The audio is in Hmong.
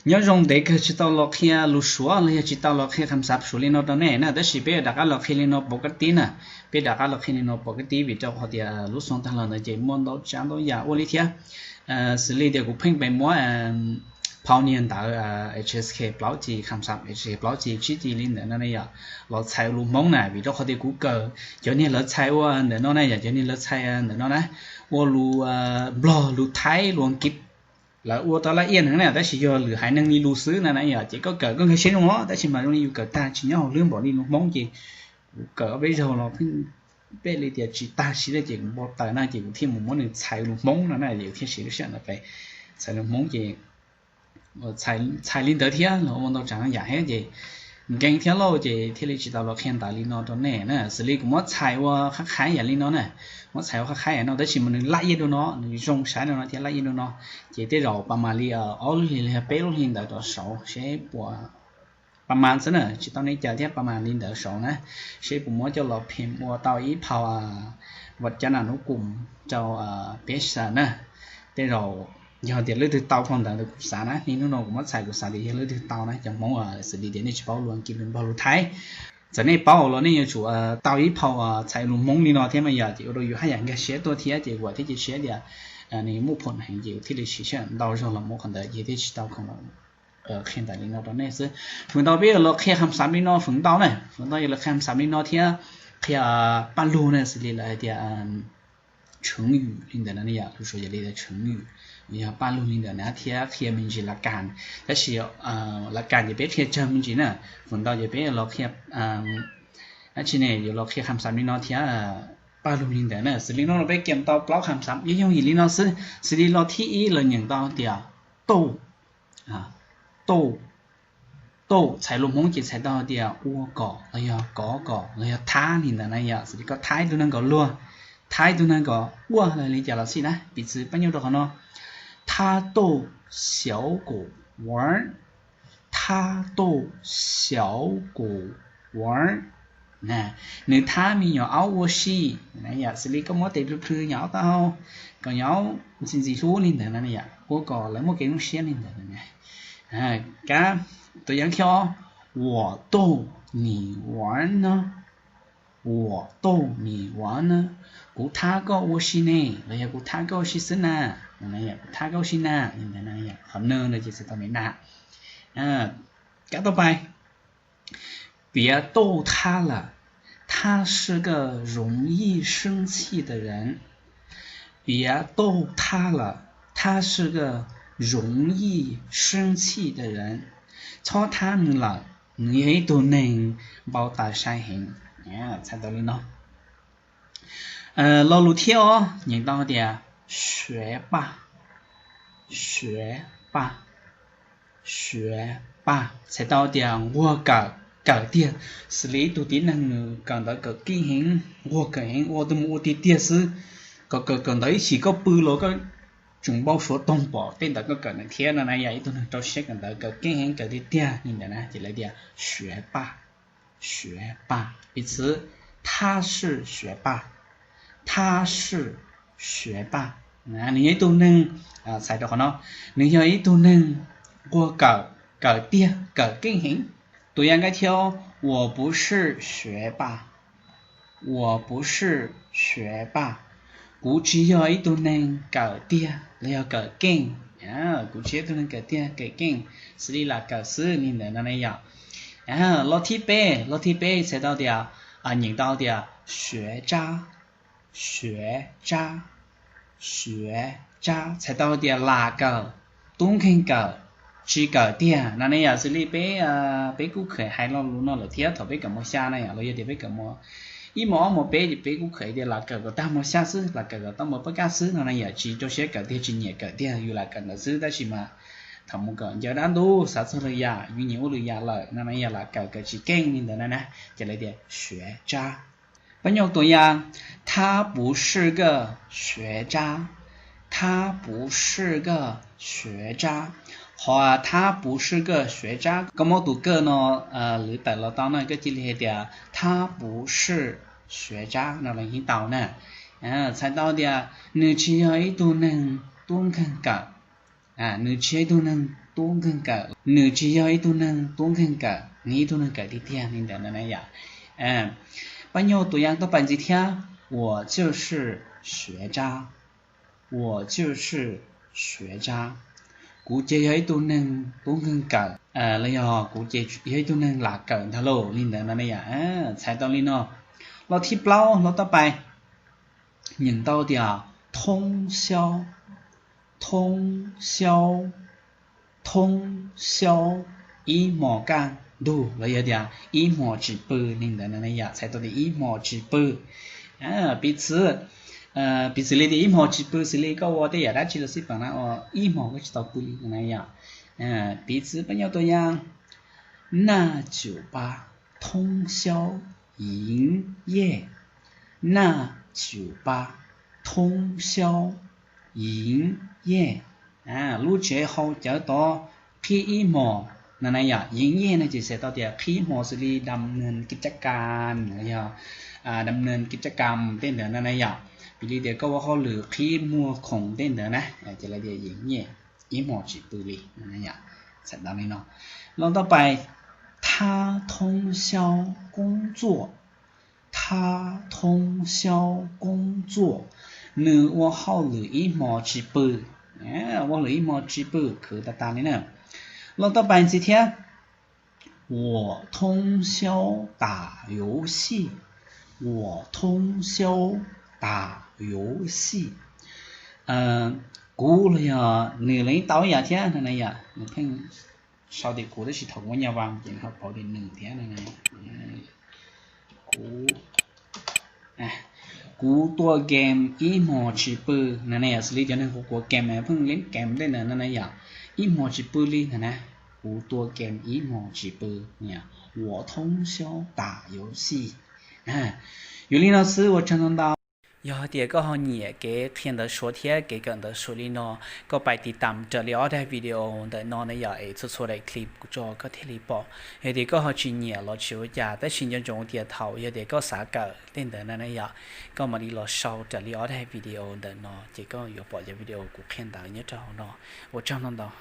Nyob zoo ntev kawg tsis tau los qhia lus Suav los yog tsis tau los qhia kham xav Suav li no rau nej na, tab sis peb rov qab los qhia li no pov kab tib na. Peb rov qab los qhia li no pov kab tib vim rau qhov tias lub xyoo tag los ntawd ces muaj ntau tsav ntau yam ua li thiab. Xws li tias kuv pheej pem muab phau niag ntawv H S K plaub ci, kham xav H S K plaub ci tsib ci li ntawd no ne yom, los txhais ua lus Hmoob na, vim rau qhov tias kuv kawm cov niag lawv txhais ua ntawm no na yom, cov niag lawv txhais ntawm no na, ua lus Nplog, lus Thaib, lus Askiv, lawv ua tau laj iaj heev na, tab sis yog lwm haiv neeg li lus xwb na na yom, ces koj kawm koj nkag siab zoo los, tab sis mas zoo li yus kawm tag tsis nyob hauv lub npaum li lus Hmoob ces kuv kawm ob peb zaug los pheej peb li tias tsis tag siab li ces kuv npau taws na ces kuv thiaj mus muab nws txhais lus Hmoob no na, ces thiaj siv lub sij hawm ntawd pem txhais lus Hmoob ces txhais li ntawd thiab los ua ntau tsav yam thiab ces nkees thiab lauj ces thiaj li tsis tau los qhia ntawv li no rau nej na. Xws li kuv muab txhais ua qhab qhaib yam li no na, muab txhais ua qhab qhaib yam no tab sis mas nws laj iaj dua no, nws zoo saib dua no thiab laj iaj dua no, ces tej zaum pas mas li ob lub hlis los yog peb lub hlis ntawd rau saud seb puas, pas mas xwb na, tsis tau nej caw thiab, pas mas li ntawd saud na, seb puas muab coj los phim ua tau ib phau vaj cab nas nub kum rau peb xav na. Tej zaum yog tias leej twg tau phau ntawv kuv xav na, niaj hnub no kuv muab txhais kuv xav tias yog leej twg tau na, cov Hmoob xws li tias nej tsis paub lus Askiv, lus Nplog, lus Thaib, txawm nej paub los nej yuav tsum tau ib phau txhais lus Hmoob li no thiab mas yog ces ua rau yus haj yam nkag siab tuaj thiab ces kuv thiaj cia siab tias nws muaj phom heev ces kuv thiaj li siv sij hawm ntau zaug los muab qhov ntawd ces thiaj tsis tau khoom qhia ntawv li no rau nej xwb. Feem ntau peb yuav los qhia kham xav li no, feem ntau na, feem ntau yuav los qhia kham xav li no thiab qhia paj lug na, xws li lawv hais tias tswv yum li ntawd na yom, lus Suav yog li tswv yum, yog paj lug li ntawd na thiab qhia me ntsis lav kas, tab sis lav kas ces peb qhia tsawg me ntsis na, feem ntau ces peb los qhia dab tsi ne, yuav los qhia kham xav li no thiab paj lug li ntawd na. Xws li no los peb kiam tau plaub kham xav yooj yooj yim li no xwb. Xws li lo thib ib los nyeem tau tias tauj, tauj, tauj txhais lus Hmoob ces txhais tau tias ua kom los yog kov kom los yog thab li ntawd na yom. Xws li koj thab ib tug neeg kom luag, thab ib tug neeg kom ua los li cas los xij na, piv txwv pab nyuj rau qhov no, 他逗小狗玩儿, 他逗小狗玩儿 na, nws thab me nyuam aub ua si. Yam xws li koj muab tes plhws plhws nyuam aub taub hau kom nyuam aub ntxim ntxim hlub li ntawd na yom, ua kom lawv muaj kev zoo siab li ntawd. 我逗你玩儿呢, 我逗你玩儿呢, kuv thab koj ua si ne, los yog kuv thab koj ua si xwb na, kuv thab koj ua si na. Qhov na no ces txhais tau me na. Kab tauj pais, 别逗他了, 他是个容易生气的人。别逗他了, 他是个容易生气的人. Txhob thab nws lawm, nws yog ib tug neeg npau taws sai heev. Txhais tau li no. Lo lus thib ob nyeem tau tias 学霸, 学霸, 学霸, txhais tau tias nquag kawm, kawm tiag. Xws li ib tug tib neeg nws kawm ntawv kawm keej heev, nquag kawm heev, ua tus mus ua tiag tiag xwb, kom kawm kawm ntawv ib chim koj pw los koj tseem npau suav toog pom tej ntawd koj kawm ntawd thiab no na yom. Ib tug neeg rau siab kawm ntawv kawm keej heev, kawm tiag tiag li ntawd na ces lawv tias 学霸, 学霸. Piv txwv, 他是学霸, 他是学霸. Nws yog ib tug neeg, txhais rau qhov no, nws yog ib tug neeg nquag kawm, kawm tiag, kawm keej heev. Tus yam nqaij thib ob, 我不是学霸, 我不是学霸. Kuv tsis yog ib tug neeg kawm tiag los yog kawm keej. Kuv tsis yog ib tug neeg kawm tiag kawm keej, xws li lam kawm xwb li ntawd no ne yom. Lo thib peb, lo thib peb txhais tau tias, nyeem tau tias 学渣, 学渣, 学渣, txhais tau tias lam kawm, tub nkeeg kawm, tsis kawm tiag no ne yom. Xws li peb, peb kuj kheev hais lo lus no lawm thiab thaum peb kawm mos xya na yom, los yog tias peb kawm mos ib mos ob mos peb ces peb kuj kheev tias lam kawm kom tag mos xya xwb, lam kawm kom tau mos pab kaj xwb no na yom, tsis rau siab kawm tiag, tsis nyiam kawm tiag, yus lam kawm ntawd xwb, tab sis mas thaum mus kawm ncaws dab ntub xav txog lwm yam, yus nyiam ua lwm yam lawm no na yom, lam kawm kawm tsis keej li ntawd na na, ces lawv tias 学渣. 朋友 tus yam, 他不是个学渣, 他不是个学渣. Qhov 他不是个学渣 koj muab tus 个 no lwv tawm los tau na, koj cia li hais tias 他不是学渣 no los yeej tau na. Txhais tau tias nws tsis yog ib tug neeg tub nkeeg kawm. Nws tsis yog ib tug neeg tub nkeeg kawm, nws tsis yog ib tug neeg tub nkeeg kawm, nws ib tug neeg kawm tiag tiag li ntawd na yom. Pab nyuj tuam yaj tau pais ntxiv thiab, 我就是学渣, 我就是学渣, kuv ces yog ib tug neeg tub nkeeg kawm, los yog kuv ces yog ib tug neeg lam kawm ntag lauj li ntawd no na yom. Txhais tau li no. Los thib plaub los tau pais, nyeem tau tias 通宵, 通宵, 通宵, ib hmos kaj ntug los yog tias ib hmos tsis pw li ntawd no na yom. Txhais tau tias ib hmos tsis pw. Piv txwv, piv txwv li tias ib hmos tsis pw xws li koj ua tej yam dab tsi los xij peem na, ib hmos koj tsis tau pw li na yom. Piv txwv pab nyuj tuam yaj, 那酒吧通宵营业, 那酒吧通宵营业, lub tsev hau cawv tod qhib ib hmos na na yom. 营业 no ces txhais tau tias qhib hmo xws li ดำเนินกิจการ los yog ดำเนินกิจกรรม tej ntawd na na yom. Piv li tias koj ua hauj lwm qhib muag khoom tej ntawd na, ces lawv tias 营业, ib hmos tsis pw li. Txhais tau li no. Los tau pais, 他通宵工作, 他通宵工作, nws ua hauj lwm ib hmos tsis pw. Ua hauj lwm ib hmos tsis pw, khwv tas tas li na. Los tau pais ntxiv thiab, 我通宵打游戏, 我通宵打游戏, kuv los yog nws los yeej tau ib yam thiab no na yom. Nws pheej sau tias kuv tab sis thaum kuv ua nyaj vas ces nws ho pauv tias nws thiab no na. Kuv, kuv tua game ib hmos tsis pw no na yom. Xws li cov neeg kuv kuav game, pheej leeb game tej ntawd no na yom, ib hmos tsis pw li ntag na. Kuv tua game ib hmos tsis pw, 我通宵打游戏. Yog li no xwb, ua tsaug ntau ntau. Yog hais tias koj ho nyiam kev qhia ntawv Suav thiab kev kawm ntawv Suav li no, koj pais tiv tam raws li ob daim video ntawm no na yom, es txhua txhua daim clip kuv tso koj thiaj li pom. Yog tias koj ho tsis nyiam los tsis ua cas, tab sis nco ntsoov tias thaum yog tias koj xav kawm tej ntawd na na yom, koj mam li los sau raws li ob daim video ntawm no ces koj yuav pom cov video kuv qhia ntawv nyob rau hauv no. Ua tsaug ntau ntau.